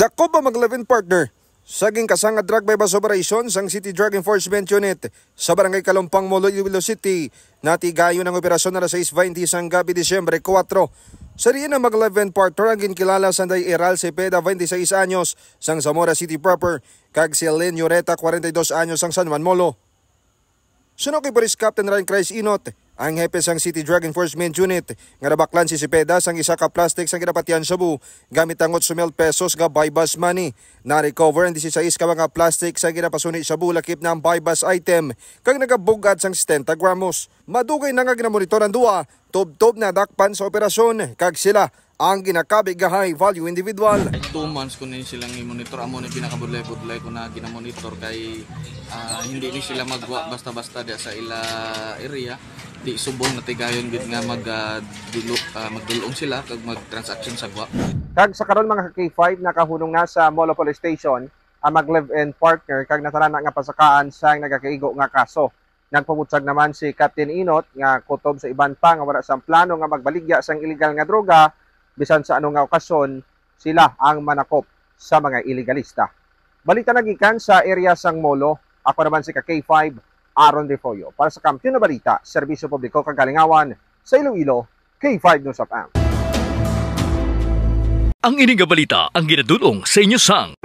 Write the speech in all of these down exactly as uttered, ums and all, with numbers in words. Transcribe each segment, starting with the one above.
Dakob ang mag-live-in partner sa ginkasang nga drug buy-bust operation sang City Drug Enforcement Unit sa Barangay Kalumpang, Molo, Iloilo City. Natigayon ang operasyon alas sais baynte sang gabi, Disyembre kuwatro. Sa diin ang mag-live-in partner ang ginkilala sanday Eral Cepeda, twenty-six anyos, sang Zamora City proper, kag si Len Yureta, forty-two anyos, sang San Juan, Molo. Suno kay Police Captain Ryan Christ Inot, ang hepe sang City Drug Enforcement Unit, nga nabaklan si Cepeda sang isa ka plastic sang ginapatihan shabu gamit ang otso mil pesos nga buy-bust money. Na-recover ang disisais ka mga plastic sa ginapasuni shabu lakip na ang buy-bust item kag nagabug-at sang setenta gramos. Madugay na nga ginamonitor ang duha, tubtob na dakpan sa operasyon, kag sila ang ginakabi nga high value individual. Two months ko na silang i-monitor. Amo na pinakabudlay-budlay ko na ginamonitor kay, ah, hindi ni sila magwa basta-basta diya sa ila area. Di subong natigayon gid nga mag, ah, dulo, ah, magdulong sila kag mag-transaction sa gwa. Kag sa karon, mga ka-K five, nakahunong na sa Molo Police Station ang mag-live-in partner kag natalana nga pasakaan sang nagakaigo nga kaso. Nagpabutyag naman si Captain Inot nga kutob sa iban pa nga wala sang plano nga magbaligya sang iligal nga droga, bisan sa ano nga okasyon sila ang manakop sa mga iligalista. Balita nagikan sa area sang Molo, ako naman si ka K five, Aaron Refollo. Para sa Kampiyon na Balita, Serbisyo Publiko kag Kalingawan, sa Iloilo, K five News F M. Ang ini nga balita ang ginadul-ong sa inyo sang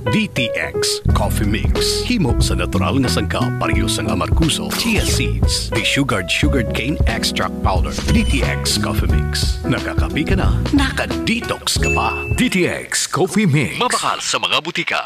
D T X Coffee Mix. Himo sa natural nga sangkap, pareho sang amargoso, chia seeds, desugared sugarcane extract powder. D T X Coffee Mix. Nakakape ka na, naka-detox ka pa. D T X Coffee Mix. Mabakal sa mga butika.